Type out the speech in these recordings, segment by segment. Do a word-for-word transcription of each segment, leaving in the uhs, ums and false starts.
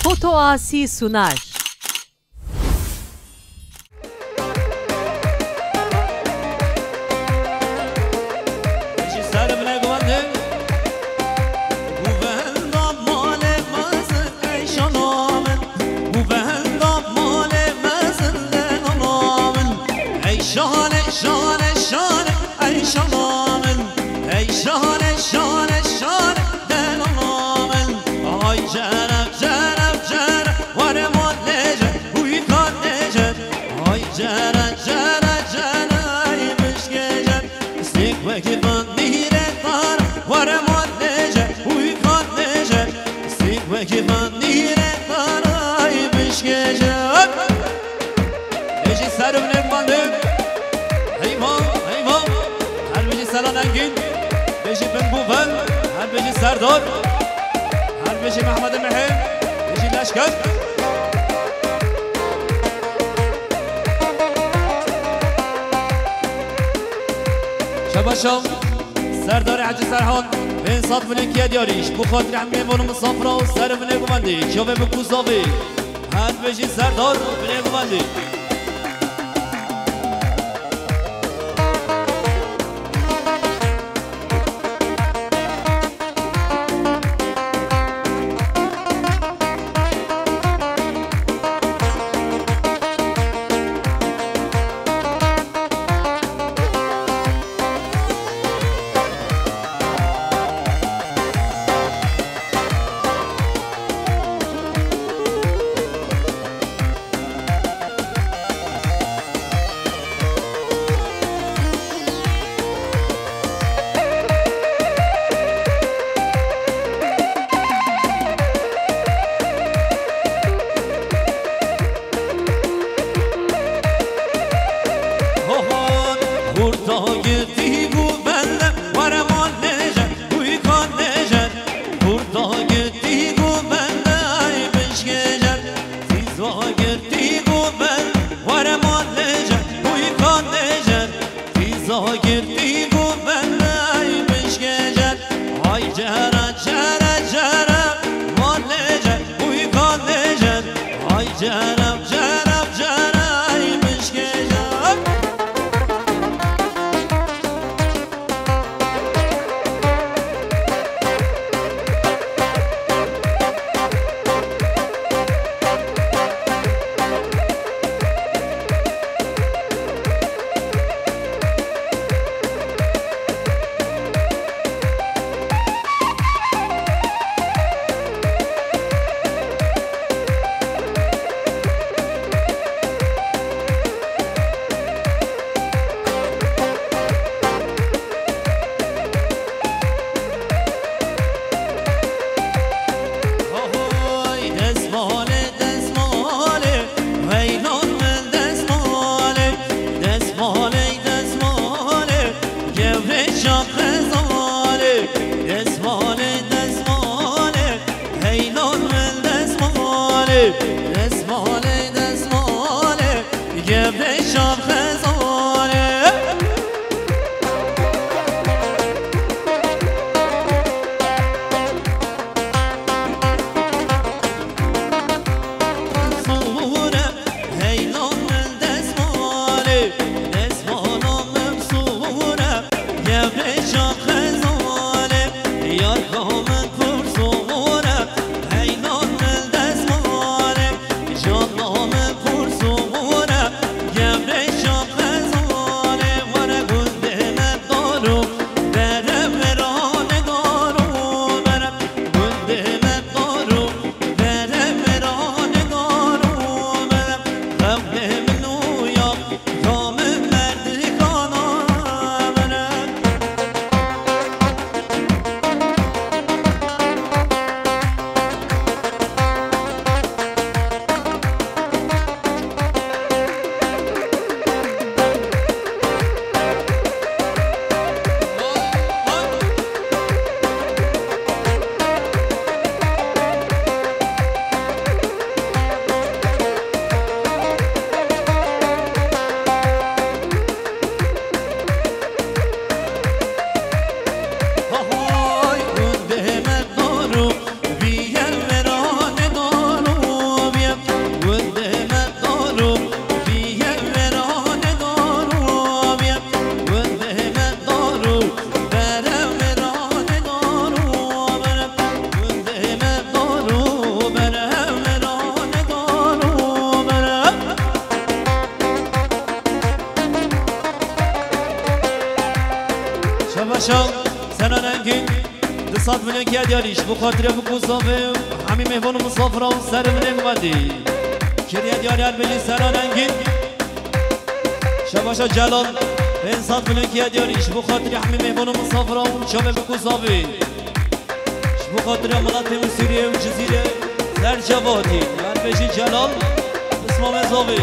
Foto Asi sunar. Ji ser bile guhende. Guvenda malê mezin ey şala min. Guvenda malê mezin de nala min. Ey şale, şale, şale, ey şala min. Ey şale, şale, şale, de nala min. Ay cereb, cereb, cereb, were malê ce, uy kanê ce. Ay cere, cere, cere, ay bişkê ce. Sik wekî van nîrê tar, were malê ce, uy kanê ce. Sik wekî van nîrê tar, ay bişkê ce. Bêjî ser û binê guhende. Heyva, heyva. Her bijî Selan Engîn. Bêjî bin bû ven. Her bijî Serdar. Her bijî Mehmet Mehê. Bêjî leşker. Şebaşa. Serdarê Hecî Serhan. Pênc sed bilikiye diyarî. Ji bo xatirê hemî mêvan û misafira û ser û binê guhende. Çavê bi kuzavê. Her bijî Serdar, binê guhende. Hohon, hurda girtî û bende, were malê ce, uy kanê ce. Hurda girtî û bende, ay bişkê ce. Tîza girtî û bende, were malê ce, uy kanê ce. Tîza girtî û bende, ay bişkê ce. Ay cere, cere, cere, malê ce, uy kanê ce. Ay cere, cere, cere, ay bişkê ce. Ahoy, destmalê, destmalê, heylan min destmalê, destmalê, destmalê, gevrêşa xezalê, destmalê, destmalê, heylan min destmalê, destmalê, destmalê, gevrêşa xezalê. Sore, heylan min destmalê, destmala min sore, gevrêşa xezalê, yarka min pir sore, heylan min destmalê, Çaw, Sena Rengîn, du sed milyon kiriye diyarî, ji bo xatirê Bikû Zavê, hemî mêvan û misafira û ser binê guvendî. Kiriye diyarî, her bijî Sena Rengîn. Şebaşa Celal, pênc sed milyon kiriye diyarî, ji bo xatirê hemî mêvan û misafira û çavê Bikû Zavê. Ji bo xatirê miletê min Sûriyê û Cizîrê, ser çava hatî. Her bijî Celal, pismamê Zavê.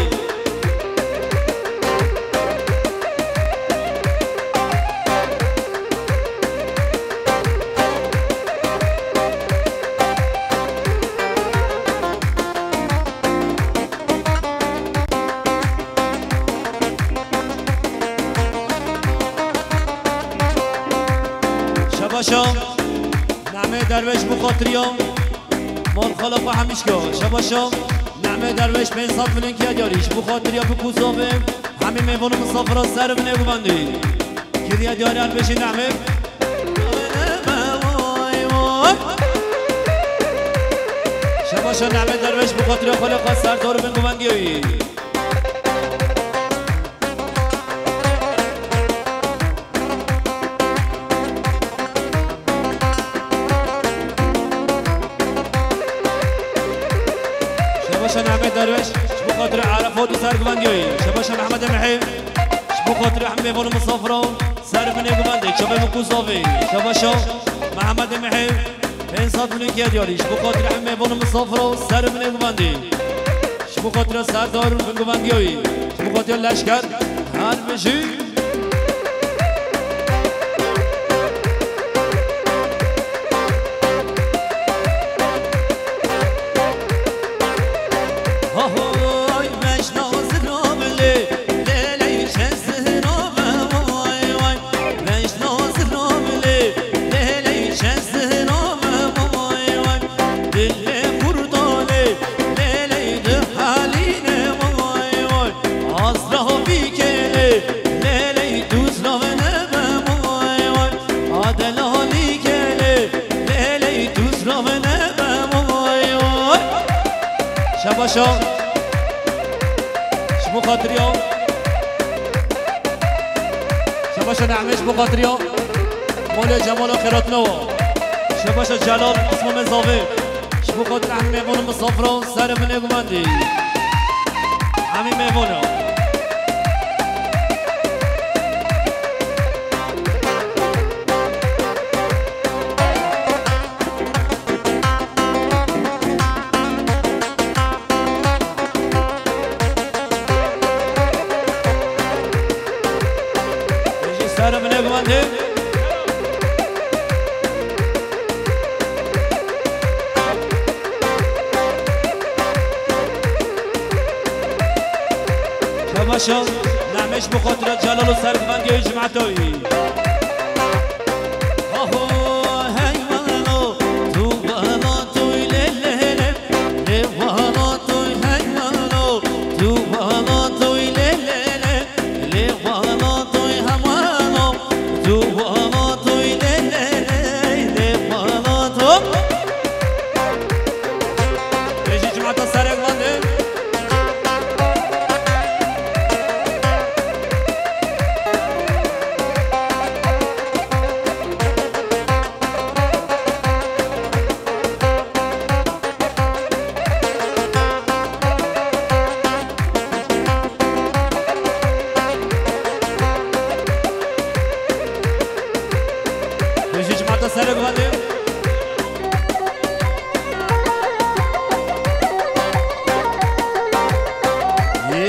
Şebaşa Name Derweş, ji bo xatiriya malxala xwe hemîşka. Şebaşa Name Derweş, pênc sed milyon kiriye diyarî, ji bo xatiriya Bikû Zavê, hemî mêvan û misafira ser binê guvendî. Kiriye diyarî, her bijî Name. Şebaşa Name Derweş, ji bo xatiriya xalê xwe, serdar û bin guvendiyê wî. Şebaşa Name Derweş, ji bo xatirê Erefat û ser guvendiyê wî. Şebaşa Mehmedê Mihê, ji bo xatirê hemî mêvan û misafira û ser binê guvendê, çavê Bikû Zavê. Şebaşa Mehmedê Mihê, pênc sed milyon kiriye diyarî, ji bo xatirê hemî mêvan û misafira û ser binê guvendê. Ji bo xatira serdar û bin guvendiya wî, ji bo xatira leşker, her bijî. Ahoy, beş nazir abili, leley çezir abi, vay vay. Beş nazir abili, leley çezir abi, vay vay. Dilê xurdalê, leley di halîne, vay vay. Azra bîkele, leley duzra nebe, vay vay. Adelalî kele, leley duzra nebe, vay vay. Şebaşa. Ji bo xatiriya. Şebaşa Nehmê, ji bo xatiriya Molê Cemala Xêratnawa. Şebaşa Celal, Osman Mezavê. Ji bo xatira hemî mêvan û misafira, ser binê guvendî. Hemî mêvana. Ji ser min e gumandê. Şebaşa, Nehmê ji bo xatira Celal û sergivendiyê cemaetê wî. Aho, heyvano, tu bala tu le le le, le bala tu heyvano, tu bala tu le le le, le bala tu hemano, tu bala tu le le le, le bala tu. Bêjî cemaeta serek van de. Bêjî cemaeta serek van de. Lê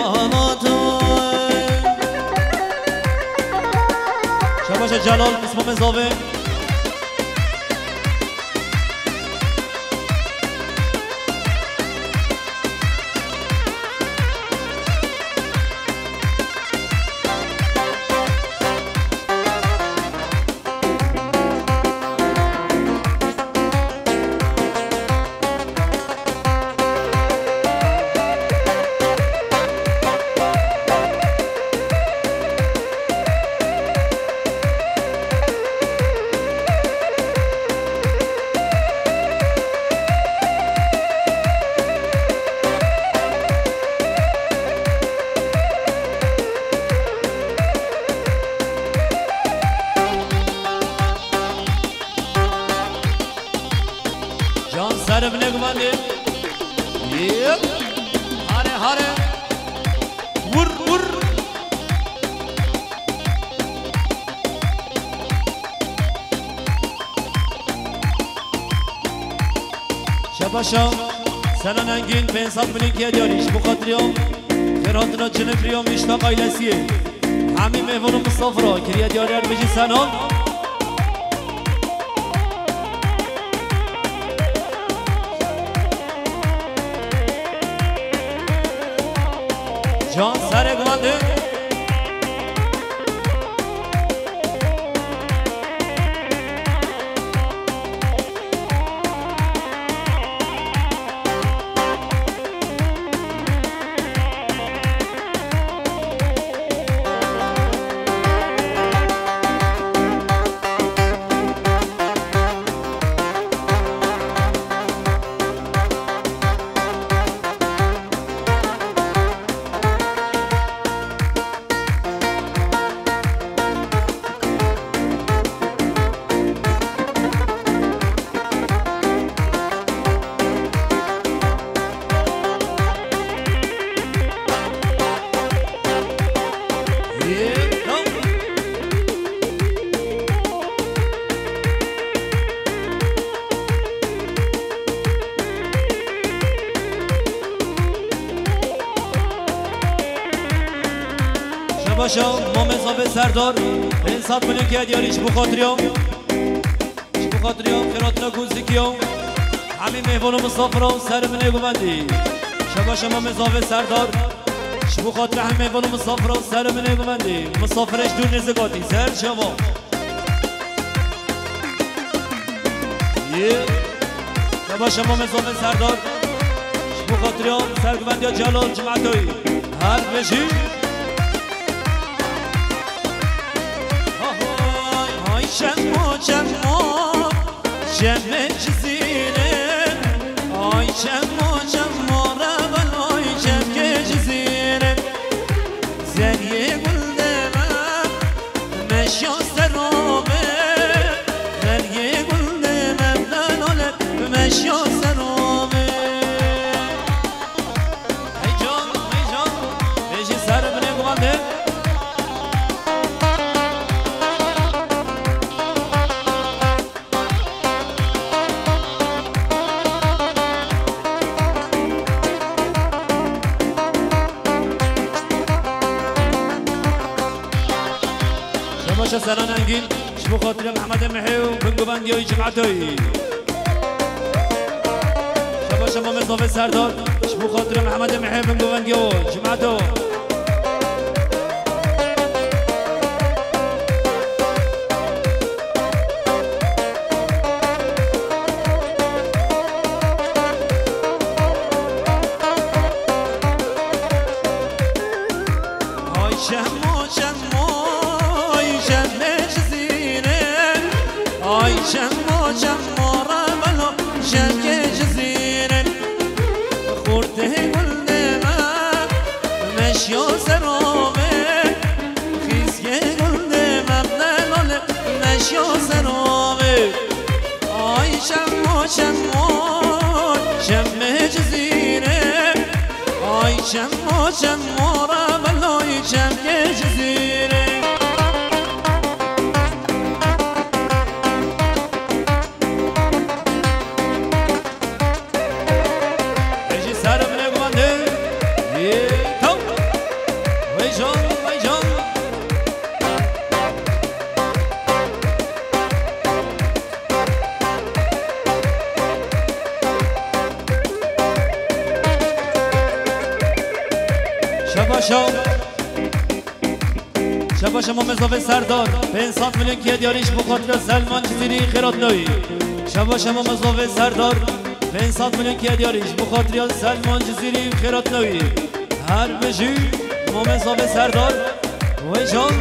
bala toy. Şebaşa Celal, Osman Mezavê. Hare, hare. Vur, vur. Şebaşa, Senan Engin, pênc sed milyon kiye diyarî, ji bo xatirê xêr hatina Çilibrî û Mîştaq ailesiyê. Hemî mêvan û misafira kiriye diyarî, her bijî Senan. Can serê guvendê. Şebaşa, Mamê Zavê Serdar, pênc sed milyon kiye diyarî ji bo xatirê xwe. Ji bo xatirê xêr hatina Gulzikî û hemî mêvan û misafira û serê min ê guvendî. Şebaşa Mamê Zavê Serdar, ji bo xatirê hemî mêvan û misafira û serê min ê guvendî. Misafirê ji dûr nêzik hatî, ser çava. Yê. Şebaşa Mamê Zavê Serdar, ji bo xatirê serguvendiya Celal Cimetoyî. Her bijî. Hay, hay, çemo, çemo, çemê Cizîrê. Ay, çemo, çemo, revel, ay, çemkê Cizîrê. Zeriyê gul deme, meşya serove. Zeriyê gul deme, lalole, meşya serove. Heyecan, heyecan. Bêjî ser binê guvandê. Şebaşa Senan Engin, ji bo xatirê Mehemedê Mihê û binguvendiya wî Cimetoyî. Şebaşa Mamê Zavê Serdar, ji bo xatirê Mehemedê Mihê binguvendiya wî Cimeto. Ay çemo çemo, ay çemê Cizîrê. Ay çemo çemo, revelo çemkê Cizîrê. Xortê gul deme, meşya serove. Xîskê gul deme, bdelole meşya serove. Ay çemo çemo, çemê Cizîrê. Ay çemo çemo, reveloy çemkê Cizîrê. Ê jî ser min ê guvandê. Yê taw. Veycan, veycan. Şebaşa. Şebaşa Mamê Zavê Serdar, pênc sed milyon kiye diyarî ji bo xatira Selman Cizîrî xêr hatina wî. Şebaşa Mamê Zavê Serdar, pênc sed milyon kiye diyarî ji bo xatira Selman Cizîrî xêr hatina wî. Her bijî Mamê Zavê Serdar, wê can.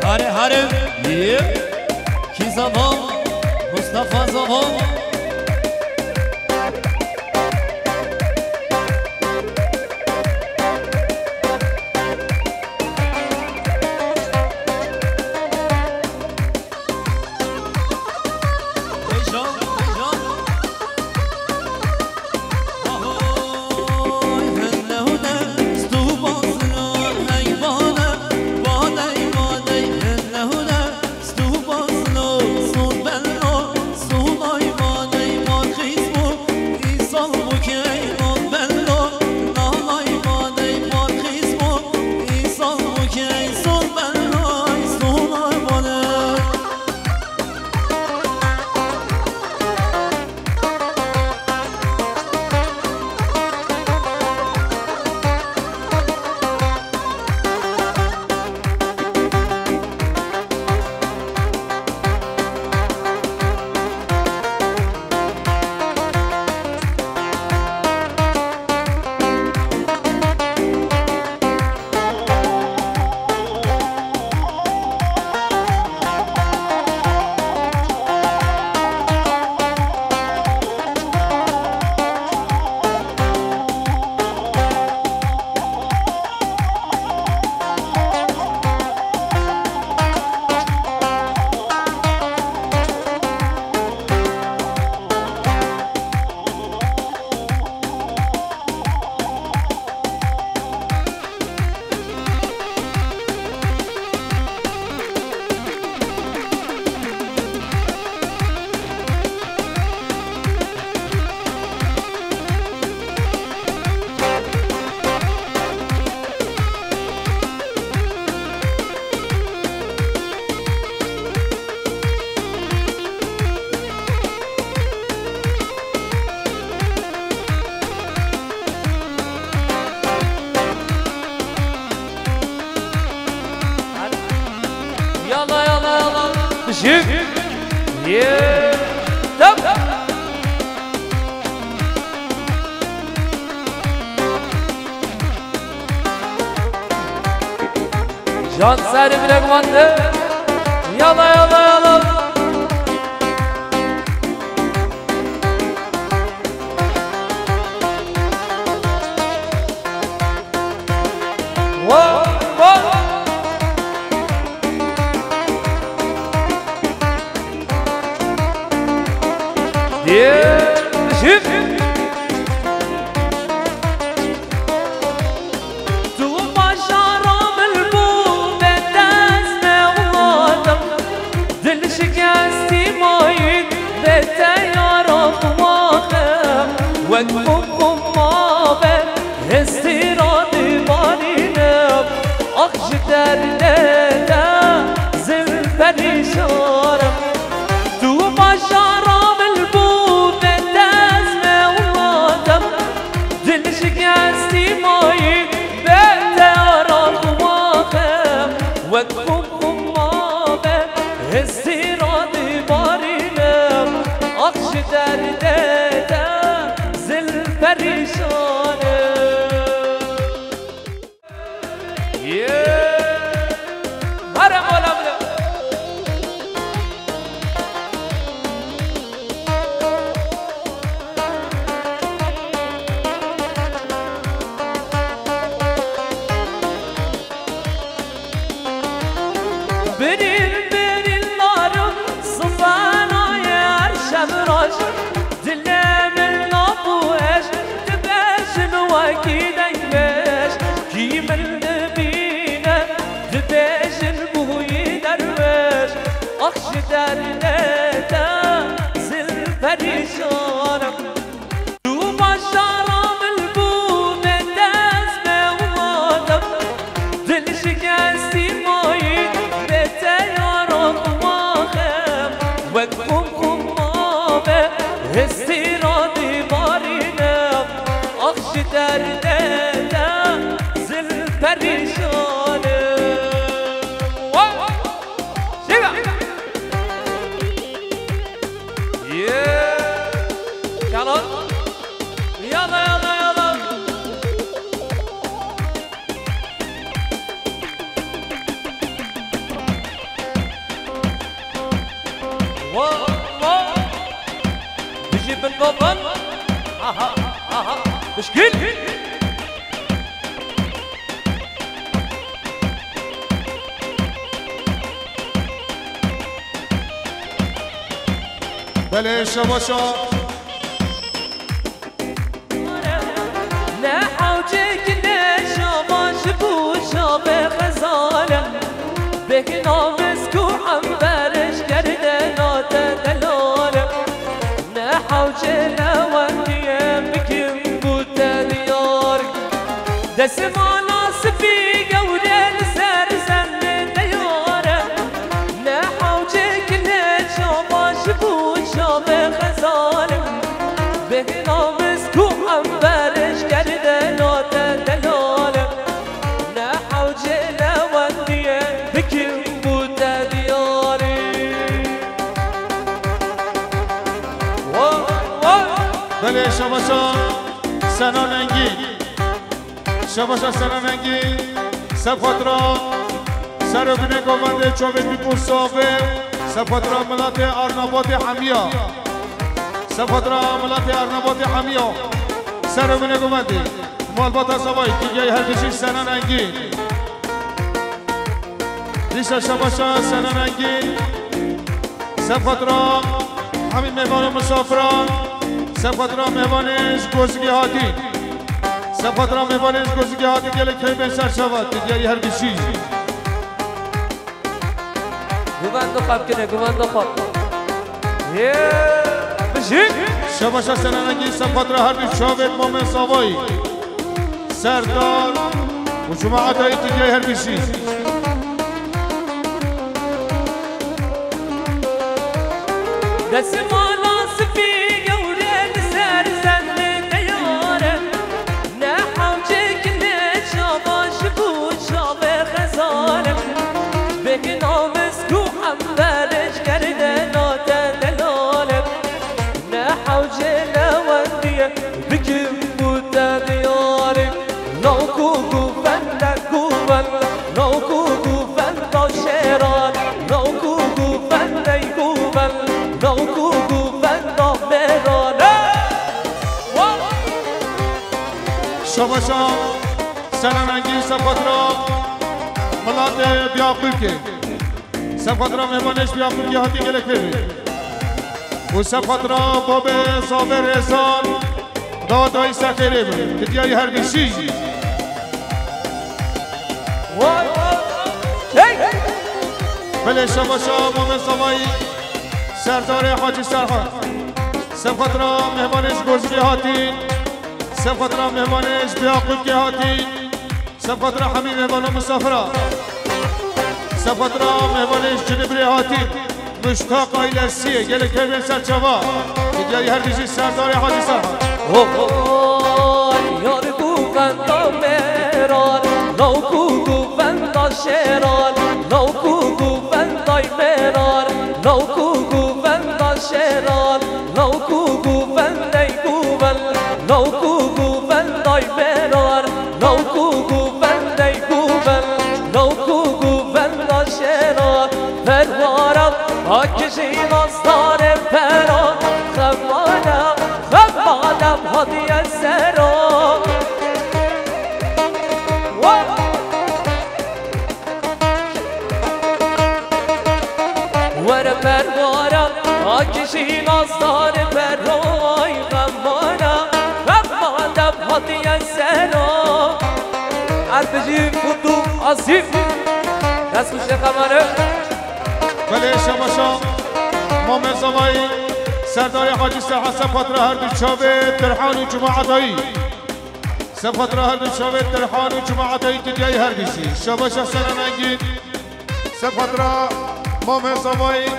Hare hare. Yep. Kî zavan? Mustafa zavan. Yalla, yalla, yalla. Bijim. Yeah. Tam. Can serî bile gumandı. Yala, yala, yala. Wa, wa. Diye, şif. Tu başara min bû, be dest me welatim. Dil şikestî mayî, be te yara xwe maxim. Wek xum xum mabe, hestî ra dibarînim. Ax ji derdê te, zil perîşan im. Tu başara min bû, be dest me welatim. Dil şikestî mayî, be te yara xwe maxim. Wek xum xum mabe, hestî ra dibarînim. Ax ji derdê te, zil perîşan im. Yeah. Hare mola bile. Birîn, birîn narim, sibe nayê her şev roj. Dilê min nabû eş, dibêjin wekî dengbêj. Kî min dibîne, dibêjin bûyî derwêj. Ax ji derdê te, zil perîşan im. Tu başara min bû, be dest me welatim. Dil şikestî mayî, be te yara Wa, wa. Bijî bin baban. Aha, aha. Bişkîn. Belê şebaşa. Ne hewcek ne şava ji bo şavê xezal e. Bêhna misk û ember ji gerdena te delal e. Ne hewce ne wendiyê bikim bû te diyar. Desmala spî gewre li ser zendê diyar e. Ne hewcek ne şava ji bo şavê xezal e. Bêhna misk û ember ji gerdena te delal e. Ne hewcê ne wendiyê bikim bû te diyarî. Wa, wa. Belê şebaşa Sena Nengî. Şebaşa Sena Nengî. Seb xatira ser û binê govendê çavê Bîbû Savê. Seb xatira miletê Arnabatê hemiya. Seb xatira miletê Arnabatê hemiya. Ser û binê govendê. Malbata Zavayî, tigeyê her dijî Sena Engîn. Dîsa şebaşa Sena Engîn. Seb xatira hemî mêvan û misafiran. Seb xatira mêvanê ji Gozigê hatî. Seb xatira mêvanê ji Gozigê hatî gelek keyfên ser çava, tigeyê her dijî. Guvendo xwe bikine, guvendo xwe. Yê, bijî. Şebaşa Sena Engîn, seb xatira her du çavên Mamê Zavayî. Serdar û cemaeta îtîgeyê her bijî. Desmala spî gewre li ser zendê diyar e. Ne hewcek ne çava ji bo çavê xezal e. Bêhna misk û ember ji gerdena te delal e. Ne hewcê ne wendiyê bikim bû te diyarî. Nawk û guvende guven, nawk û guvenda şêran, nawk û guvendey guven, nawk û guvenda mêran. Hey! Wa! Şebaşa Sena Engîn, seb xatira miletê Biyaqûkê. Seb xatira mêvanê ji Biyaqûkê hatî gelek pê ve. Û seb xatira babê Zavê Rêzan, dawetayî ser xêrê bin. Tigeyê her dijî. Hey! Belê şebaşa Mamê Zavayî, Serdarê Hacî Serhan. Seb xatira mêvanê ji Gozigê hatî. Seb xatira mêvanê ji Biyaqûkê hatî. Seb xatira hemî mêvan û misafira. Seb xatira mêvanê ji Cinibrê hatî. Muştaq ailesiyê gelek keyfên ser çava. Tigeyê her dijî Serdarê Hacî Serhan. Oy, yar guvenda mêran, nawk û guvenda şêran, nawk û guvendey mêran, nawk û guvenda şêran, nawk û guvendey guven, nawk û guvendey mêran, nawk û guvendey guven, nawk û guvenda şêran. Perwara akijî nastarê pera, xemala, xemala hatiye sera. Wa! Were perwara, akijî nastarê peray, xemala, xemala hatiye sera. Erbijî Mutlu Azîm. Dest xweş xemale. Belê şebaşa Mamê Zavayî, Serdarê Hacî Serhan, seb xatira her du çavê Tirhan û cemaetayî. Seb xatira her du çavê Tirhan û cemaetayî tigeyê her dijî. Şebaşa Sena Engîn. Seb xatira Mamê Zavayî,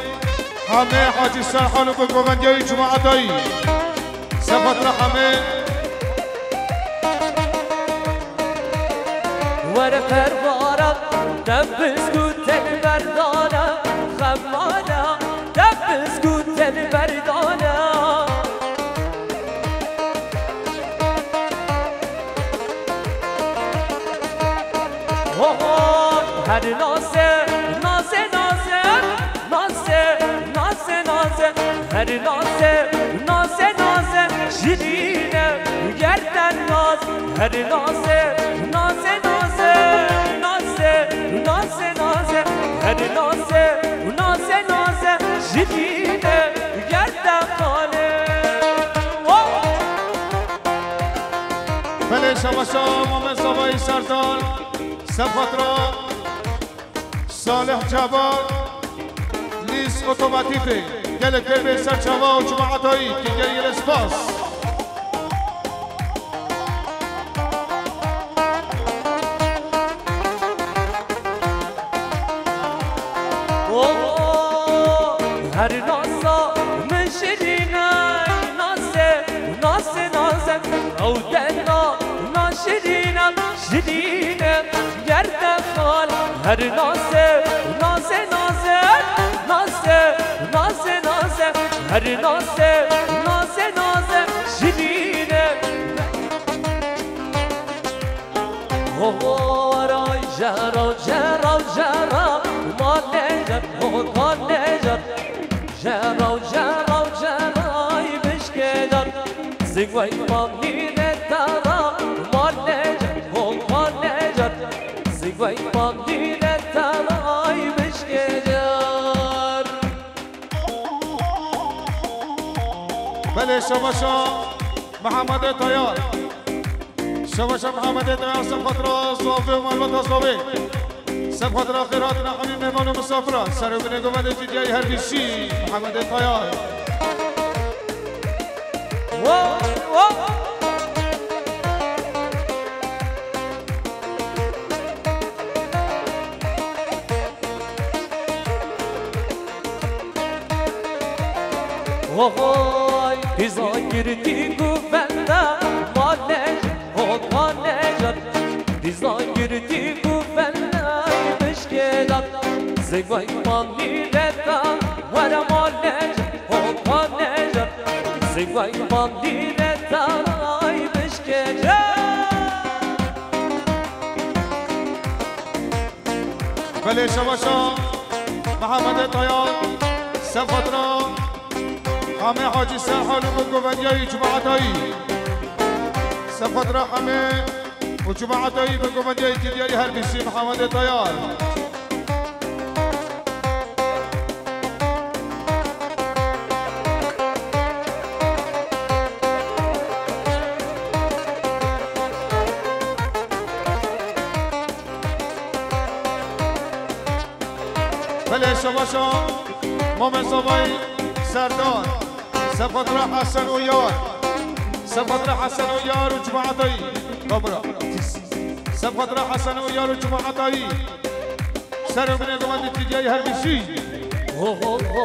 hemê Hacî Serhan û bi govendiyayî cemaetayî. Seb xatira hemê. Were perwara, dem pisk û ten berdana, xemala, dem pisk û ten berdana. Ho, ho, her naze, naze, naze, naze, naze, naze. Her naze, naze, naze, şirîne, gerden naz. Her naze, naze, naze, naze, naze, naze. Her naze, naze, naze, şirîne, gerden xale. Oh! Belê şabaşa Mamed Zavayî Serdar, Sefatra. Salih Cabar, Lîs Otomatîfê, gelek pê bê ser çava û çima etayî, kî gelî gelê spas. Oh, her nasa min şirîne, nase, nase, nase, ew dena, na şirîne. Şirîne, gerde xal, her naze, naze, naze, naze, naze, naze, her naze, naze, naze, şirîne. Ho, ho, ray, jera, jera, jera, male, jer, ho, male, jer. Jeraw, jeraw, jeray bişkê car. Zingwey mamîne tara, male car, ho male car. Zingwey mamîne taray bişkê car. Belê şabaşa Mihemedê Tayar. Şebaşa Mihemedê Tayar, Sefatra Zovê û malbata Zovê. Sefatra xêr hatina hemî mêman û misafira. Ser û binê govendê Tîdiyayê her bîsî Mihemedê Tayar. Wo, wo. Hohoy, dîza girtî govenda, male, ho male car. Dîza girtî govenda, bişkê car. Zingvay mamî reta, were male, ho male car. Zingvay mamî reta, bişkê car. Belê şebaşa Mihemedê Tayar, Sefatra Hemê Hacî Serhal û bi govendiyayî Cumaetayî. Sefatra Hemê û Cumaetayî bi govendiyayî Tîdiyayê her bîsî Mihemedê Tayar. Belê şebaşa Mamê Zavayî Serdar, Sefatra Hesen û Yar, Sefatra Hesen û Yar û Cumaetayî. Babra. Sefatra Hesen û Yar û Cumaetayî. Ser û binê govendê Tîdiyayê her bîsî. Ho, ho, ho,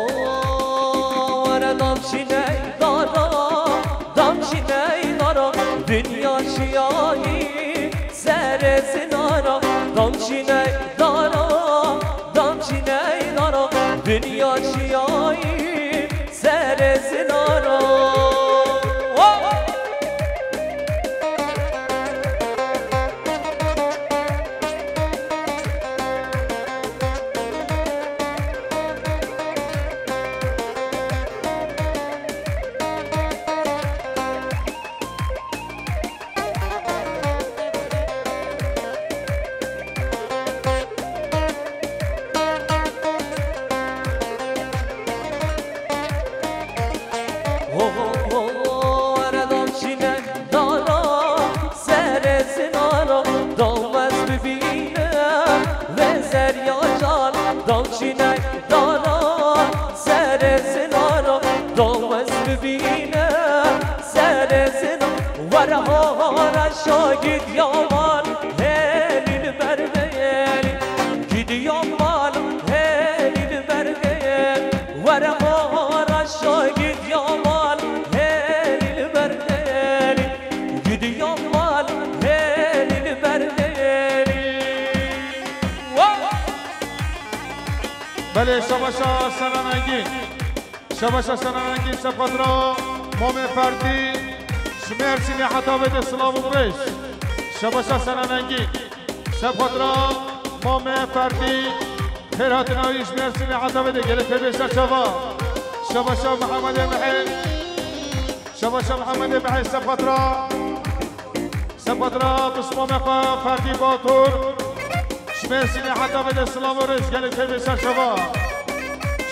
were damşîney dara, damşîney dara, dinya şiyayî serê zinara. Damşîney dara, damşîney dara, dinya şiyayî serê zinara. Oh! Ho, ho, ho, were damşîne dara, serê zinara, dam ez bibîne, vê zerya car, damşîne dara, serê zinara, dam ez bibîne, serê zina. Were hora şa gidiya mal, hêlî li ber vê hêlî. Gidiya mal, hêlî li ber vê hêlî. Were hora şa gidiya mal, hêlî li ber vê hêlî. Gidiya mal, hêlî li ber vê hêlî. Wa! Belê, şabaşa Sena Engîn. Şebaşa Sena Engîn, Sefatra Mamê Ferdî, ji Mêrsînê heta vê de silav û rêz. Şebaşa Sena Engîn, Sefatra Mamê Ferdî, xêr hatina wî ji Mêrsînê heta vê de gelek pê bê ser çava. Şebaşa Mihemedê Mihê. Şebaşa Mihemedê Mihê, sefatra. Sefatra pismamê xwe Ferdî Batur. Ji me sînê heta vê de silav û rêz gelek peyvê ser şeva.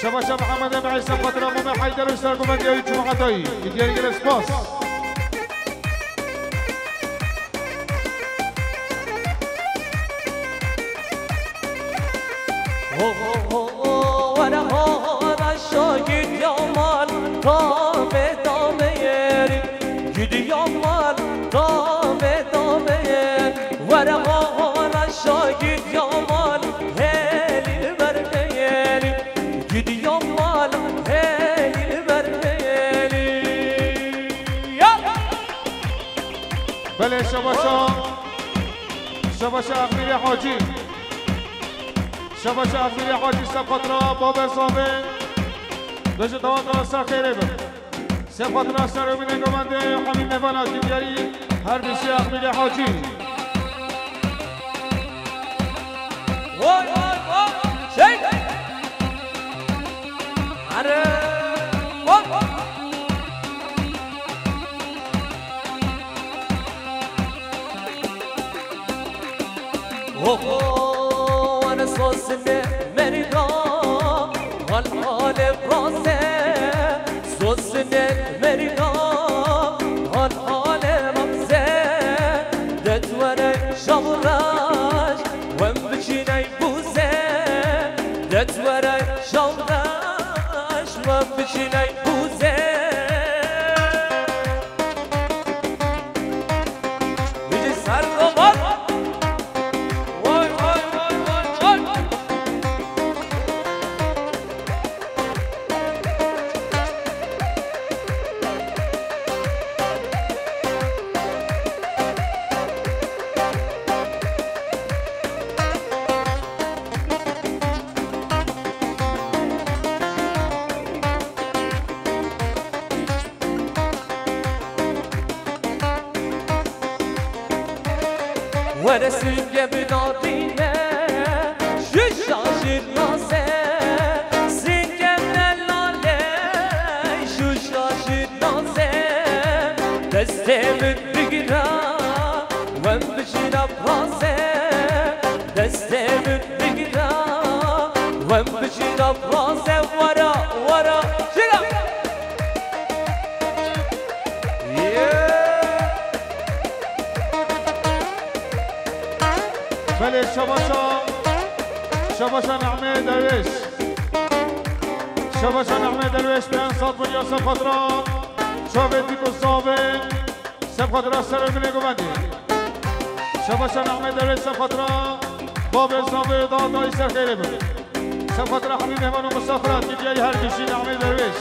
Şebaşa Mihemedê Mihê, sefatra Mamê Heyder û serguvendiyê cemaetayî. Bi diyarî gelek spas. Ho, ho, ho, ho, were ho, ho, reşa gidiya mal, tavê, tavê yeri. Gidiya mal, tavê, tavê yeri. Were ho, ho, reşa gidiya mal, hêlî li ber hêlî. Gidiya mal, hêlî li ber hêlî. Ya! Belê, şebaşa, şebaşa Exmîrê Hacî. Şebaşa Exmîrê Hacî, sefatra babê zavê. Bêje dawata ser xêrê be. Sefatra ser û binê govendê Hemî Mêvana, diyarî her bîsî Exmîrê Hacî. Vay, vay, vay. Çek. Are. Vay. Oho, ene sosine merga, hal hale raze, sosine merga, hal hale raze, detwere şavraş, wem biçiney buze, detwere şavraş, wem biçiney buze. Bizi ser kapat. Vay, vay, vay, vay, vay. Were singê binadîne, şu şaşir naze, singê nelale, şu şaşir naze, destê min bigire, wem biçîne raze, destê min bigire, wem biçîne raze, were, were, şira. Belê, şebaşa, şebaşa Nehmê Derwêş. Şebaşa Nehmê Derwêş, pênc sed bûn ya sefatra çavê dîk û zavê, sefatra ser û binê govendê. Şebaşa Nehmê Derwêş, sefatra babê zavê da dayî ser xêrê bin. Sefatra hemî mêhman û misafirat, diyarî her bîsî Nehmê Derwêş.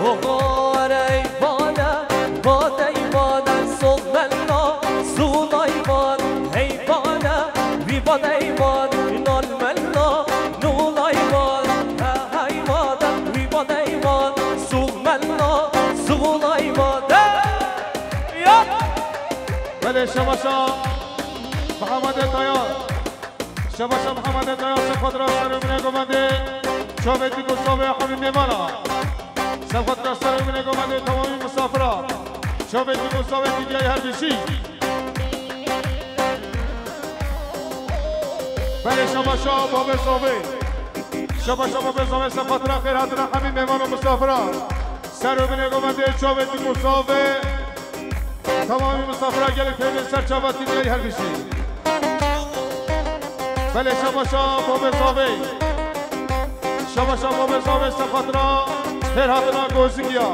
Oxor ey bade, bade ey bade, sox mella, sox ey bade, hey bade, wî bade ey bade, nal mella, nol ey bade, he hey bade, wî bade ey bade, sox mella, sox ey bade. Ya! Belê şebaşa Mihemedê Tayar. Şebaşa Mihemedê Tayar, sefatra ser û binê govendê, çavê dîk û zavê hemî mêvana. Sefatra ser û binê govendê, temamî misafira. Çavê dîk û zavê diyarî her bîsî. Belê şebaşa babê zavê. Şebaşa babê zavê, sefatra xêr hatina hemî mêvan û misafira. Ser û binê govendê, çavê dîk û zavê. Temamî misafira gelek peyvên ser çava tîniyayî her bîsî. Belê şebaşa babê zavê. Şebaşa babê zavê, sefatra xêr hatina gozikiya.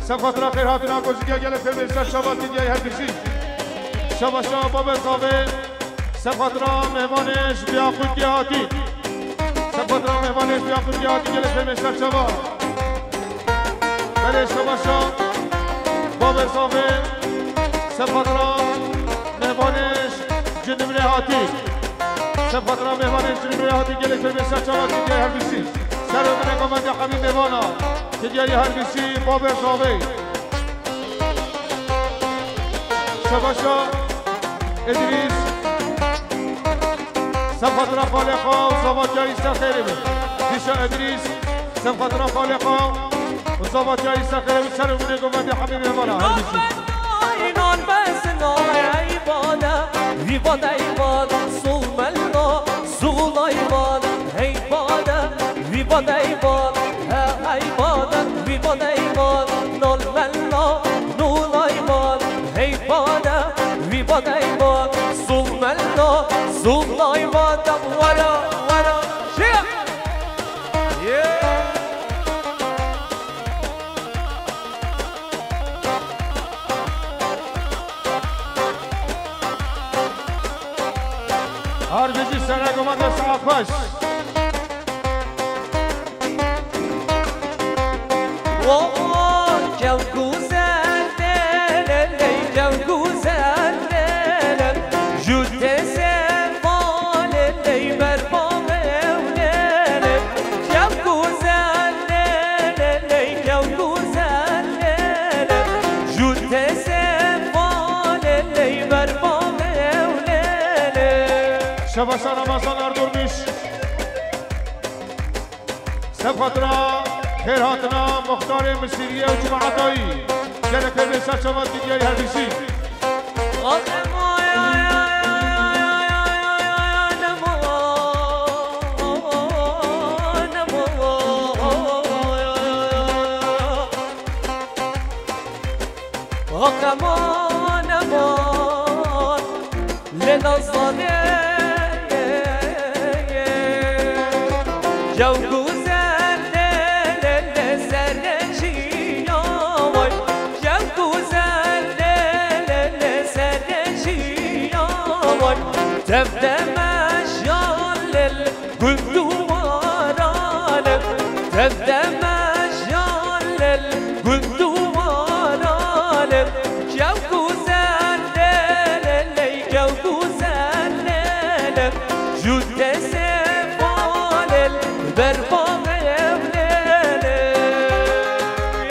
Sefatra xêr hatina gozikiya gelek peyvên ser çava tîniyayî her bîsî. Şebaşa babê zavê, sefatra mêvanê ji Biyaqûtiyê hatî. Sefatra mêvanê ji Biyaqûtiyê hatî gelek peyvên ser çava. Erê şebaşa, babê zavê, sefatra mêvanê ji Nimrê hatî. Sefatra mêvanê ji Nimrê hatî gelek pê bê ser çava Didyayê her bîsî. Ser û binê komendê hemî mêvana. Didyayê her bîsî, babê zavê. Şebaşa, Îdrîs. Sefatra xalê xwe û zavatiyayî ser xêrê be. Dîşa Îdrîs, sefatra xalê xwe û zavatiyayî ser xêrê be. Ser û binê komendê hemî mêvana. Her bîsî. Nalbendayî, nalbendayî, ey bade, vî bade, ey bade, zûl mello, zûl ey bade, hey bade, vî bade, ey bade, he, ey bade, vî bade, ey bade, nal mello, nûl ey bade, hey bade, vî bade, ey bade, zûl mello, zûl ey bade, wara, wara, şiya. Yeah. Harbêjî sere goma dest Akbaş. Kew güzel lê lê lê, kew güzel lê lê. Ju te sevalê lê ber bavê ew lê lê. Kew güzel lê lê lê, kew güzel lê lê. Ju te sevalê lê ber bavê ew lê lê. Şebaşa Ramazan Erdurmuş. Sefatra xêrhatina muxtarê Misiriyê û cemaetayî. Gelek pê bê ser çava Didyayê her bîsî. Aman, aman, lê nazane. Kew güzel lê lê lê, serê çiya vay. Kew güzel lê lê lê, serê çiya vay. Tev de meşal lê lê. Gul duvaran, tev de meşal lê lê, gul duvaran. Kew güzel lê lê lê, kew güzel lê lê lê. Ju te sevalê lê lê, ber bavê ew lê lê.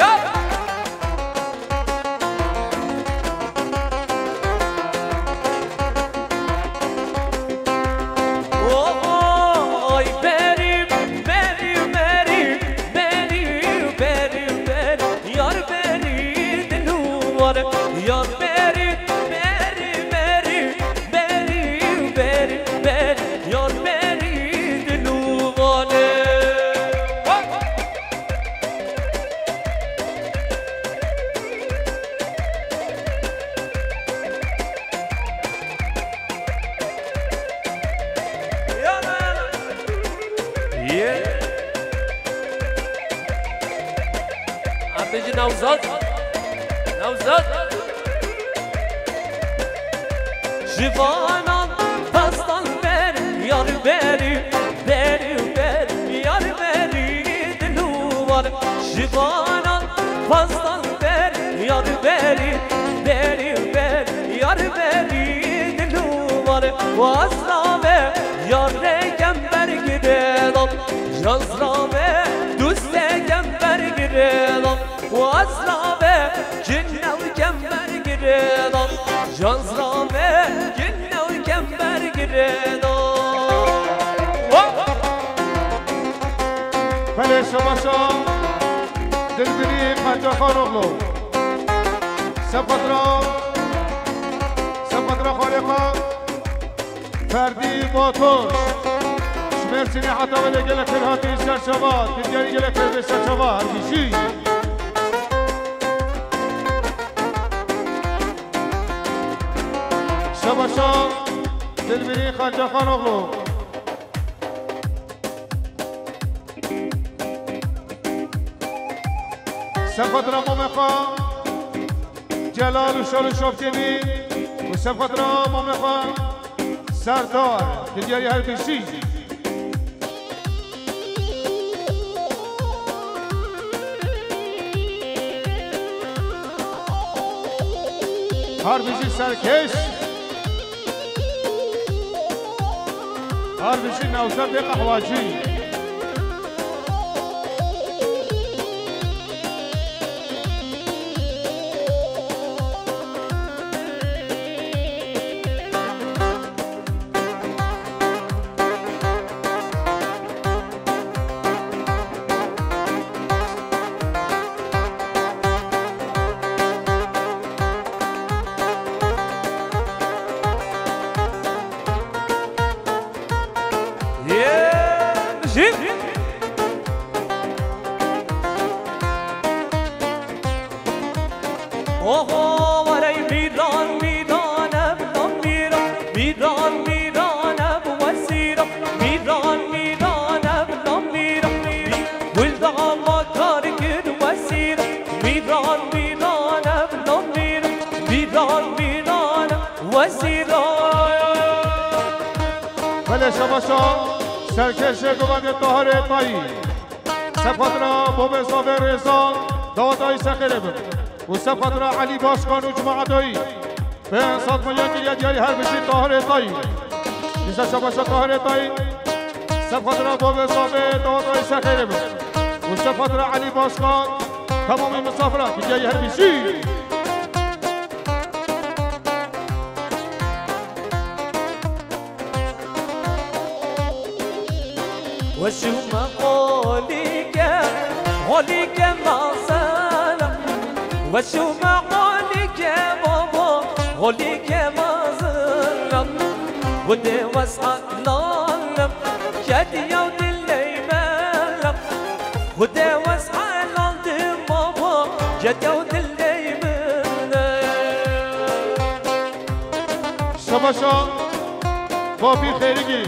Ya! Oy, berî, berî, berî, berî, berî, berî, yar berî dilû war, yar berî, berî, berî, berî, berî, berî, yar berî dilû war. Yê. Em bêjin Newzad. Newzad. Ji vanan pastan ber, yar berî, berî, berî, yar berî dilû war. Ji vanan pastan ber, yar berî, berî, berî, yar berî dilû war. Wazra ve yar rekem bergirêdan, jazra ve dûste kem bergirêdan. Wazra ve Kinew kember girêdan, jazra ve kinew kember girêdan. Belê şebaşa Dilbirî Qencaxanoglu. Sefatra, sefatra xalê xwe. Ferdî Batur. Ji Mêrsînê heta welê gelek xêr hatî ser çava, Didyayê gelek xêr bê ser çava, her bijî. Şebaşa Dilbirî Xancaxanoglu. Sefatra mamê xwe. Celal û Şal û Şafkênî û sefatra mamê xwe Serdar, Didyayê her bijî. Her bijî serkêş. Her bijî Newşetê qehwecî. Yê bijî. Oho, warey mîran, mîran ev lan mîran, mîran, mîran ev wezîra, mîran, mîran ev lan mîran, mî-, gul dama kar kir wezîra, mîran, mîran ev lan mîran, mîran, mîran ev wezîra. Belê şebaşa serkêşê govendê Tahirê Tayî. Sefatra Bobê Zavê Rêza, dawetayî sexêrê bin. Û sefatra Elî Başkan û cemaetayî. Pênc sed milyon kiriye diyarî her bijî Tahirê Tayî. Dîsa şebaşa Tahirê Tayî. Sefatra Bobê Zavê, dawetayî sexêrê bin. Û sefatra Elî Başkan, temamî misafira, kiriye her bijî. Weşûme holîke, holîke mazina. Weşûme holîke baba, holîke mazina. Xwedê wes'a lalim, kediya dilê me. Xwedê wes'a lal di baba, kediya dilê min. Şebaşa Bapîr Xêrikî,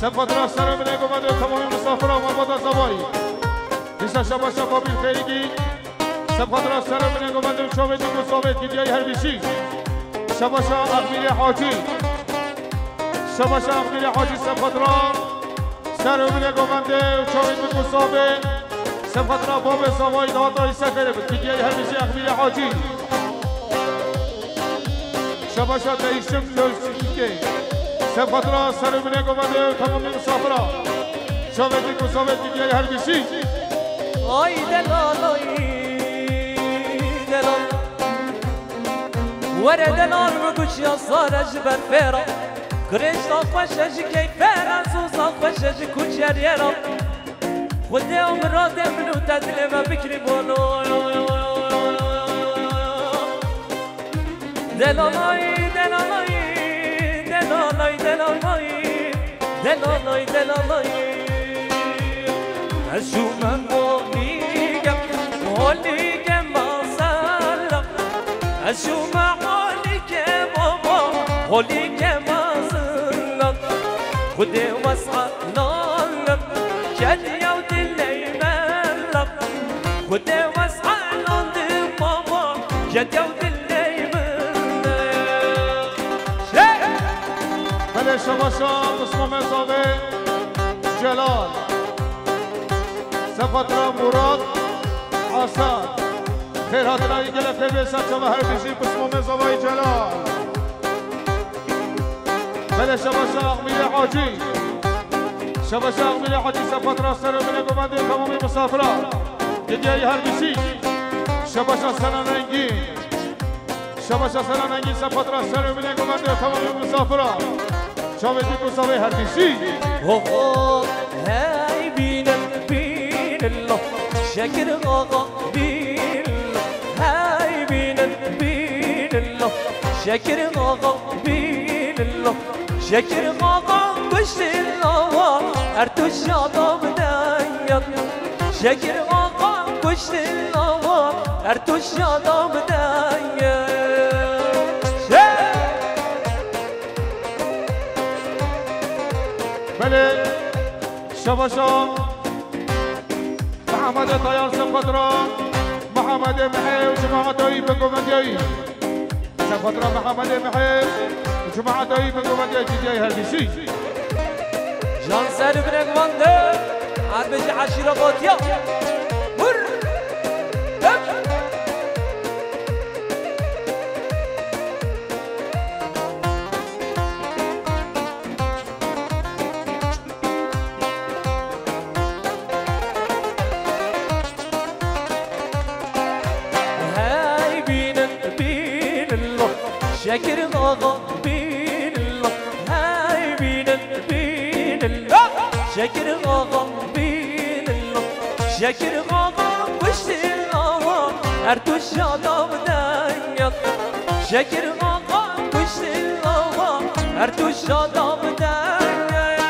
sefatra serê min ê govendê û temamî misafira malbata Zavayî. Dîsa şebaşa Bapîr Xêrikî, sefatra serê min ê govendê û çavê dik û zavê kidiyayî her bijî. Şebaşa Exmîrê Hacî. Şebaşa Exmîrê Hacî, sefatra serê min ê govendê û çavê dik û zavê. Sefatra Bobê Zavayî, dawetayî sexêrê bin. Kidiyayî her bijî Exmîrê Hacî. Şebaşa Değişim Lojistîkê. Sefatra serê min ê govendê û temamî misafira. Çavê dik û zavê kidiyayî her bijî. Ay delal, ay delal. Were delal, min guçiya sare ji ber fêra. Girêşta xweş e ji keyfêra, soza xweş e ji kuçeriyêra. Xwedê mirade min û te dilê me bikirî bono. Delalay, delalay, delalay, delalay, delalay, delalay. Ez çûme holîke, holîke mazela. Ez çûme holîke baba, holîke mazela. Xwedê wes'a lalim, kediya dilê me. Xwedê wes'a lal di baba, kediya dilê min. Belê şebaşa Bismamê Zavê Celal. Sefatra Murat Hasan. Xêr hatina wî gelek xêr bê ser çava her bijî Bismamê Zavayî Celal. Belê şebaşa Exmîrê Hacî. Şebaşa Exmîrê Hacî, sefatra serê min ê govendê temamî misafira. Kidiyayî her bijî. Şebaşa Sena Rengîn. Şebaşa Sena Rengîn, sefatra serê min ê govendê temamî misafira. Çavê dik û zavê her bijî. Ho ho, hey bînin, bînin lo, Şekir Axa bînin lo. Hey bînin, bînin lo, Şekir Axa bînin lo. Şekir Axa kuştin lawa, her tuşa da bideye. Şekir Axa kuştin lawa, her tuşa da bideye. Belê, şebaşa Mehemedê Tayar, sefatra Mehemedê Mihê û cemaeta wî bi govendiyayî. Sefatra Mehemedê Mihê û cemaeta wî bi govendiyayî kidiyayî her bijî. Can ser binekmande, her bijî eşîra Batiya. Vur! Hep! Şekir axa bînillah, hey bînin, bînillah. Şekir axa bînillah, Şekir axa kuştin axa, her tu şada bi dengek. Şekir axa kuştin axa, her tu şada bi dengek.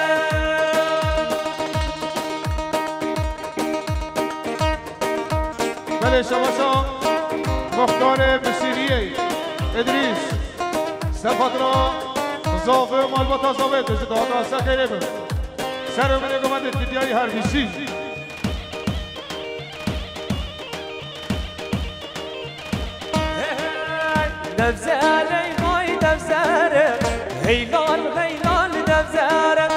Belê şebaşa muxtarê Misiriyê Îdrîs, ser xatira zavê malbata zavê, tu ji dawata ser xêrê bin. Ser û binê gumendê tu diyarî her bîsî. Devzere, vay devzere, hey lal, hey lal devzere.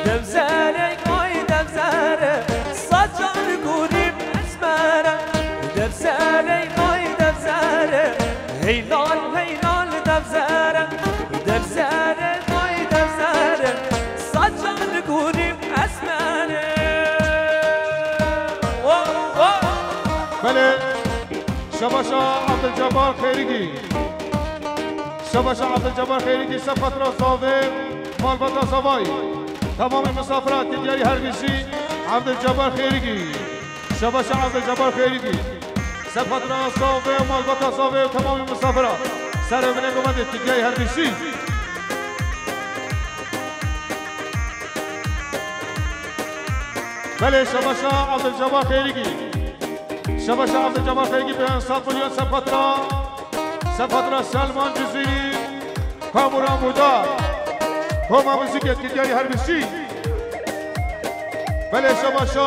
Devzere, vay devzere, saçan gurî esmere. Devzere, vay devzere, hey lal, hey lal devzere. Devzere, vay devzere, saçan gurî esmere. Oh, oh. Belê. Şebaşa Abdulcebbar Xêrîgî. Şebaşa Abdulcebbar Xêrîgî, ser xatira zavê malbata zavayî. Temamê misafira tu diyarî her bîsî Abdulcebbar Xêrîgî. Şebaşa Abdulcebbar Xêrîgî. Ser xatira zavê malbata zavê û temamê misafira. Ser û binê gumendê tu diyarî her bîsî. Belê şebaşa Abdulcebbar Xêrîgî. Şebaşa Abdulcebbar Xêrîgî bi sed milyon ser xatira, ser xatira Selman Cizîrî, Kamuran Budar. Koma muzîkê tu diyarî her bîsî. Belê şebaşa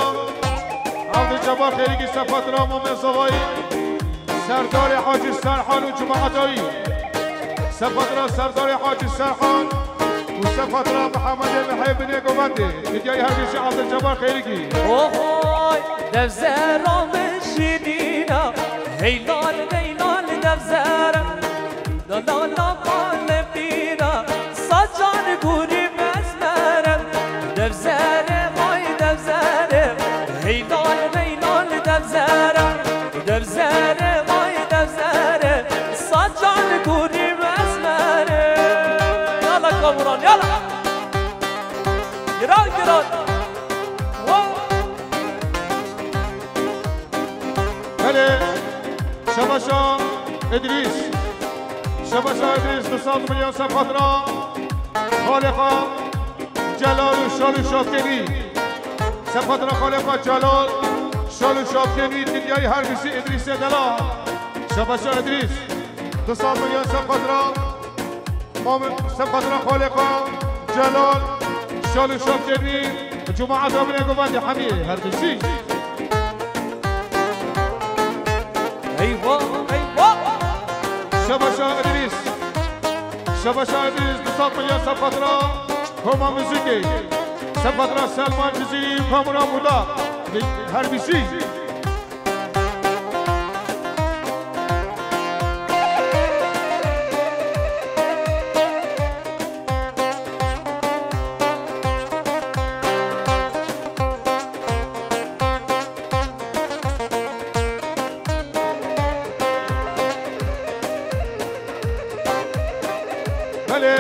Abdulcebbar Xêrîgî ser xatira Mamê Zavayî, Serdarê Hacî Serhan û cemaeta wî. Ser xatira Serdarê Hacî Serhan û ser xatira Mihemedê Mihê binê govendê. Tu diyarî her bîsî Abdulcebbar Xêrîgî. Ohoy, devzera min şîrîna, hey lal, hey lal devzera. La la la pale pîra, saçan gurî esmere. Devzere, vay devzere, hey lal, hey lal devzere. Devzere, vay devzere, saçan gurî esmere. Yala Kamuran, yala. Giran, giran. Wow. Belê, şebaşa Îdrîs. Şebaşa Îdrîs, du sed milyon ser xatira Xalê xwe Celal û Şal û Şapkenî. Ser xatira Xalê xwe Celal, Şal û Şapkenî, tu diyarî her bîsî Îdrîsê delal. Şebaşa Îdrîs, du sed milyon ser xatira Mame, ser xatira Xalê xwe, Celal, Şal û Şapkenî, cemaeta min ê govendê hemî her bîsî. Eyvah, eyvah! Şebaşa Îdrîs. Şebaşa Îdrîs, du sed milyon ser xatira Koma Muzîkê. Ser xatira Selman Cizîrî, Kamuran Budar. Her bîsî. Belê,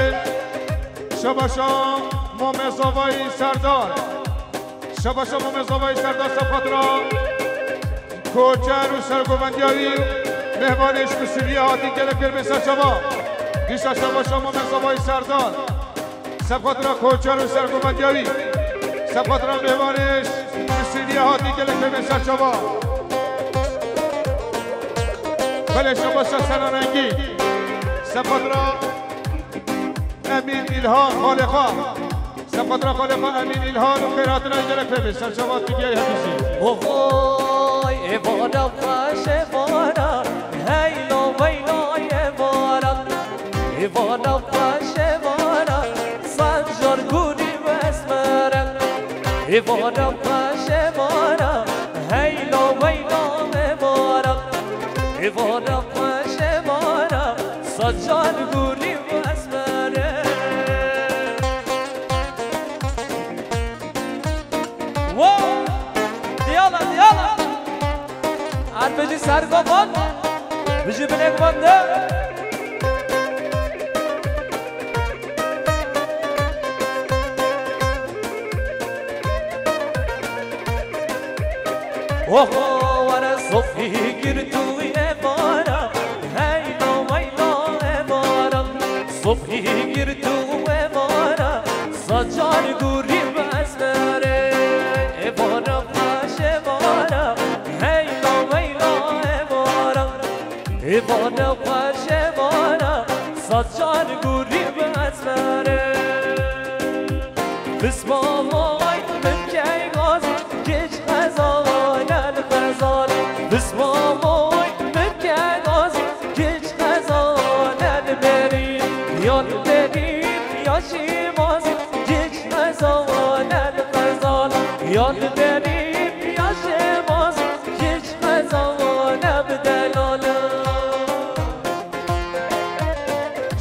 şebaşa Mamê Zavayî Serdar. Şebaşa Mamê Zavayî Serdar ser xatira koçer û sergovendiya wî, mêvanê ji Misiriyê hatî gelek pêr bê serçava. Dîsa şebaşa Mamê Zavayî Serdar ser xatira koçer û sergovendiya wî, ser xatira mêvanê ji Misiriyê hatî gelek pêr bê serçava. Belê şebaşa Sena Rengî ser xatira Emîn Îlhan Xalê xwe. Ser xatira Xalê xwe Emîn Îlhan û xêrhatina gelek pê bê. Serçava tu diyayê her bîsî. Oxoy, êvara xweş êvara, heyla veyla êvara. Êvara xweş êvara, sancar gurî û esmere. Êvara xweş êvara, heyla veyla êvara. Êvara xweş êvara, sancar gurî û esmere. Wow! Diyala, diyala! Her bijî sergovan, bijî binêk bende. Oho, were sofî girtû êvara, heyla weyla êvara. Sofî girtû êvara, sacar gurî bi ezberê. Êvara xweş êvara, heyla weyla êvara. Êvara xweş êvara, sacar gurî bi ezberê. Pismamay min key gazî, kiç xezane li xezane. Pismamay min key gazî, kiç xezane li berî. Ya li berî, ya şêmazî, kiç xezane li xezane. Ya li berî, ya şêmazî, kiç xezane bi delale.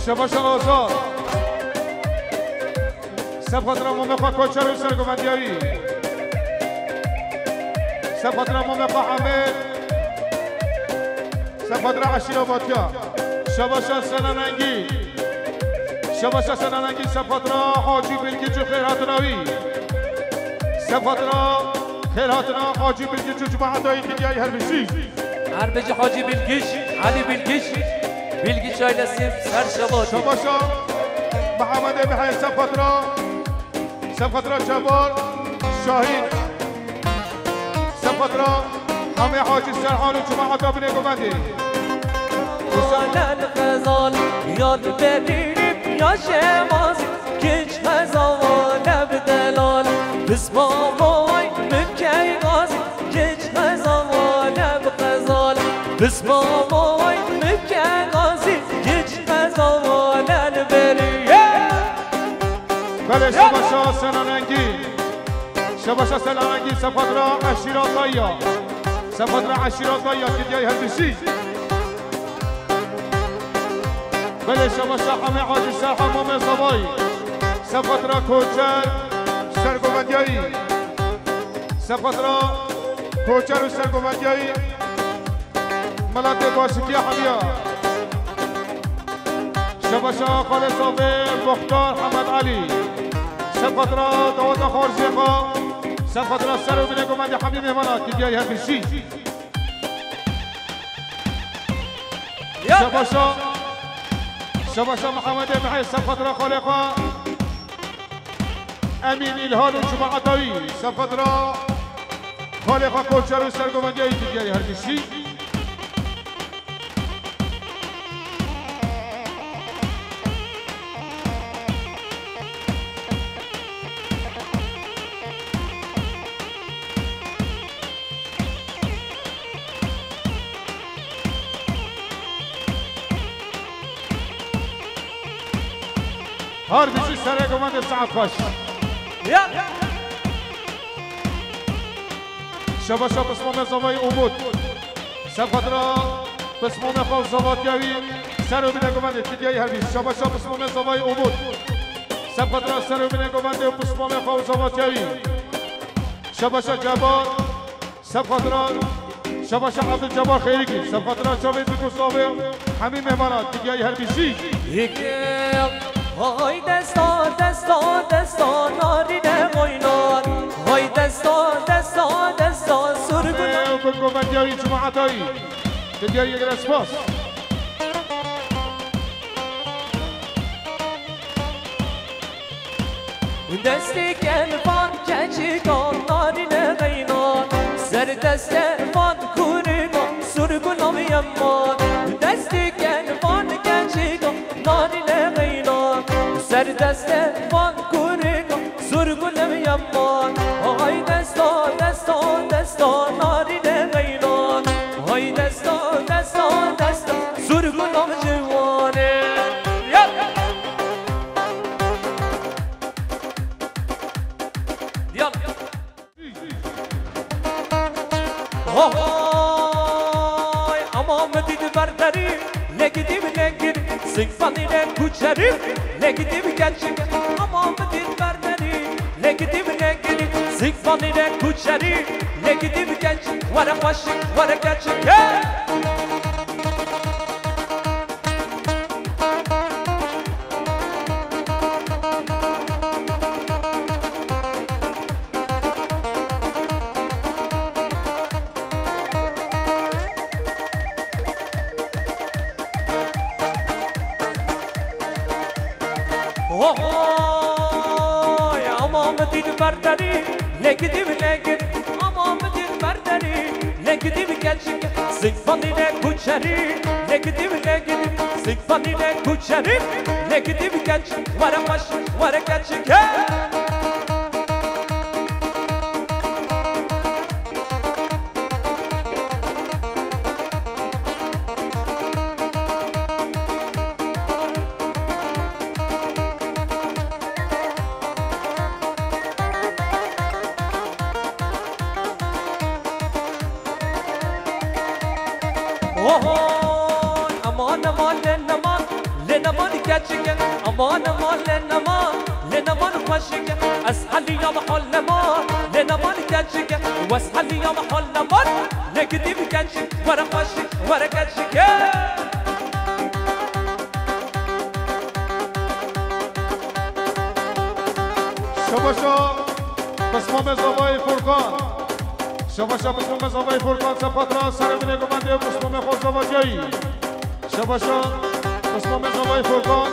Şebaşa Azad. Seb xatira mamê xwe Koçer û sergovendiya wî. Seb xatira mamê xwe Hemed. Seb xatira eşîra Batiya. Şebaşa Sena Rengî. Şebaşa Sena Rengî seb xatira Hacî Bilgic û xêrhatina wî. Seb xatira xêrhatina Hacî Bilgic û cemaeta wî dinyayê her bijî. Her bijî Hacî Bilgic, Elî Bilgic, Bilgic ailesi ser şebat. Şebaşa Mihemedê Mihê seb xatira, seb xatira Cebar Şahîn, seb xatira Hemê Hacî Serhan û cemaeta binê govendê. Xezal, xezal, ya berî, ya şêmazî, kiç xezal, ne bi delal. Pismamay min key gazî, kiç xezal, ne bi xezal. Pismamay min key gazî, kiç xezal, ne li berî. Belê, şebaşa Sena Rengî. Şebaşa Sena Rengî, seb xatira eşîra Dayya. Seb xatira eşîra Dayya, dinyayê her bijî. Belê, şebaşa Hemê Hacî Serhan mamê Zavayî. Seb xatira Koçer sergovendiyayî. Seb xatira Koçer û sergovendiyayî. Miletê Başikiya Hemiya. Şebaşa Xalê Zavê Muxtar Hemed Elî. Seb xatira daweta xwarziyê xwe. Seb xatira ser û binê govendê hemî mêvana dinyayê her bijî. Ya. Şebaşa, şebaşa Mihemedê Mihê seb xatira xalê xwe Emîn Îlhan û cemaeta wî, seb xatira xalê xwe Koçer û sergovendiya wî dinyayê her bijî. Her bijî serê govendê saet xweş. Ya. Şebaşa pismamê zavayî Umut. Seb xatira pismamê xwe û zavatiya wî ser û binê govendê dinyayê her bijî. Şebaşa pismamê zavayî Umut. Seb xatira ser û binê govendê û pismamê xwe û zavatiya wî. Şebaşa Cebar. Seb xatira şebaşa Abdulcebar Xêrikî, seb xatira çavê Dîkû Savê, hemî mêvana dinyayê her bijî. Yekê, hay desta, desta, desta, narîne boynan. Hay desta, desta, desta, surguna. Ew bi govendiyayî cemaetayî. Dinyayê gere spas. Destê ken van keçikan narîne xeynan, ser destê van kurikan sur gulam yeman. Destê ken van keçikan narîne xeynan, ser destê van kurikan sur gulam yeman. Hay desta, desta, desta narîne xeynan. Hay desta, desta, desta sur gulam ciwanê. Ya! Diyan. Hohoy, ama mi dît berderî, legidî bi lengir, singfanî leng kuçerî, legidî bi keçik, ama mi dît berderî, legidî bi lengir, singfanî leng kuçerî, legidî bi keçik, were xweşik, were keçik, hey! Berderî, lê gidî bi lê gidî, ama min dî berderî, lê gidî bi keçik, zikvanî lê kuçerî, lê gidî bi lê gidî, zikvanî lê kuçerî, lê gidî bi keçik, were xweş, were keçik, hey! Oho, eman, eman, lê neman, lê neman keçik. Eman, eman, lê neman, lê neman xweşik. Ez heliyam hol neman, lê neman keçik. Wes heliyam hol neman, lê gidî bi keçik. Were xweşik, were keçik. Şebaşa, pismamê zavayê Furkan. Şebaşa, pismamê zavayê Furkan, sefatra serê binê gumendê û pismamê xwe zavaciyayî. Şebaşa, pismamê zavayê Furkan,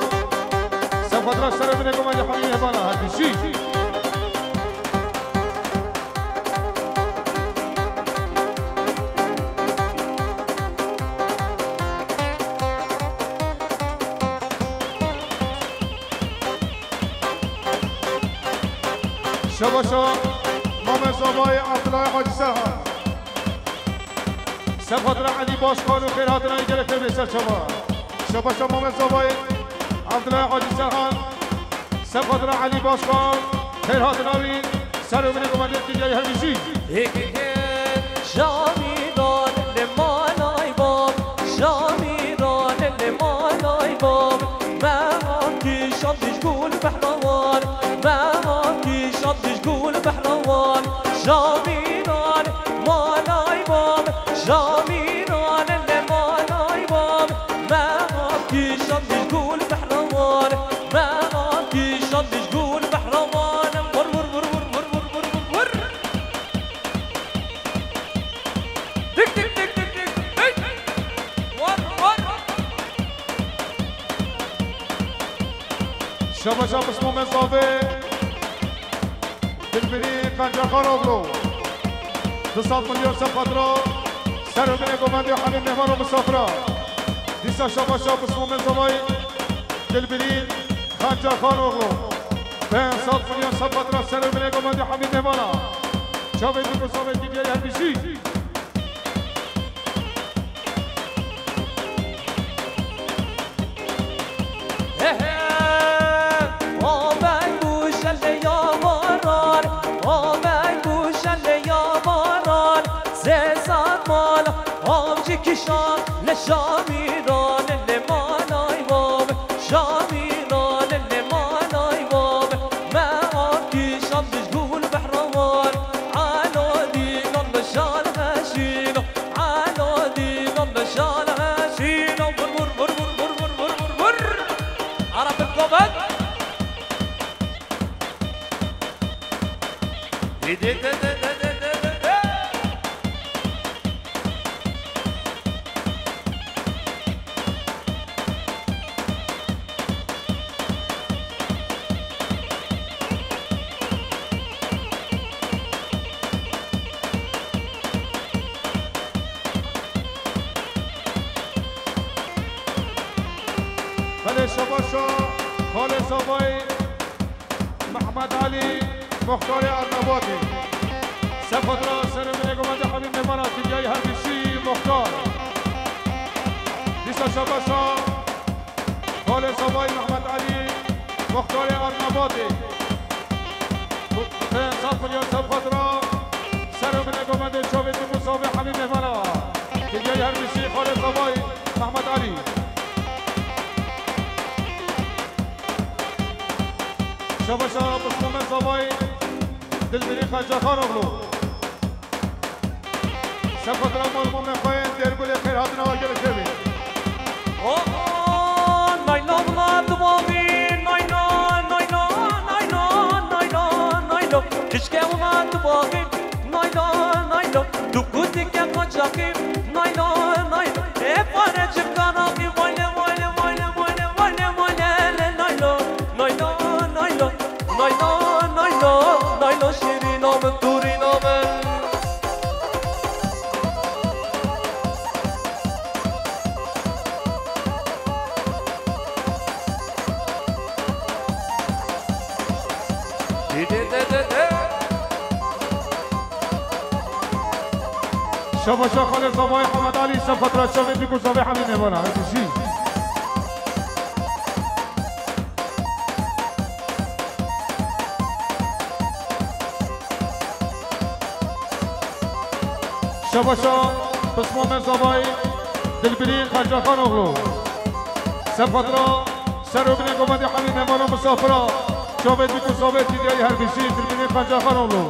sefatra serê binê gumendê hemî mehmana her bîşî. Şebaşa Mamed Zavayê Abdullah Hacı Serhan. Sefatra Elî Başkan û xêrhatina gelek tevlê ser çava. Şebaşa Mamed Zavayê Abdullah Hacı Serhan. Sefatra Elî Başkan, xêrhatina wî, ser û binê gumendê Tirkiyeyê her bijî. Hêkê şamîdan li malay bab, şamîdan li malay bab. Me hatiş hatiş gul behrawan, me hatiş hatiş gul behrawan. Şamîdan malay bab, şamîdan li malay bab. Me hatiş hatiş gul behrawan. Me hatiş hatiş gul behrawan. Vur, vur, vur. Tik, tik, tik, tik, tik. Hey! Vur, vur. Şebaşa pismamê zavê. Dilbirî Qencerxanoglu. Du sed milyon sefatra. Ser û binê gomendê Halî Mehman û misafira. Dîsa şebaşa pismamê zavayê. Dilbirî Qencerxanoglu. Pênc sed milyon sefatra ser û binê gomendê Hamîd Mehmana. Çavê du ku zavê Tirkiyeyê her bijî. He he, aveng û şeleya varan, aveng û şeleya varan, zêzat mal, avcî kişan, li şamîran, li manay bab, şamîran, li manay bab, me av kişan, dij gul behrawan, alo dînan li şal heşîn. Alo dînan li şal heşîn. Vur, vur, vur. Ara bin gomet. Dê, dê, dê. Belê şebaşa xalê zavayê Mehmet Alî, muxtarê Arnabatê. Sefatra serê binê gomendê Hamîd Mehmana Tirkiyeyê her bîşî muxtar. Dîsa şebaşa Xalê Zavayê Mehmet Alî, muxtarê Arnabatê. Pênc sed milyon sefatra, ser û binê gomendê çavê Timûr Zavê Hamîd Mehmana. Tirkiyeyê her bîşî Xalê Zavayê Mehmet Alî. Şebaşa Pismamê Zavayê Dilbirî Qencerxanoglu. Sefatra malbûmê xwe yên Dêrgulê xêr hatina agirê kevê. O, o, naylo wila tu baxî, naylo, naylo, naylo, naylo, naylo. Kişke wila tu baxî, naylo, naylo. Tu kutike qaçaxî, naylo, naylo. E pare çiftanaxî, vayne, vayne, vayne, vayne, vayne, vayne, le, naylo, naylo, naylo. Naylo, naylo, naylo. Şabaşa Xalê Zavayê Hemed Alî, Sefatra Çavê Dîk û Zavê Hemî Mêvana. Hepsî. Şabaşa Pismame Zavayê Dilbirî Xercaxanoglu. Sefatra Serobinê Govendê Hemî Mêvana Misafira. Çavê Dîk û Zavê Tîdiyayî Herbîsî Dilbirî Xercaxanoglu.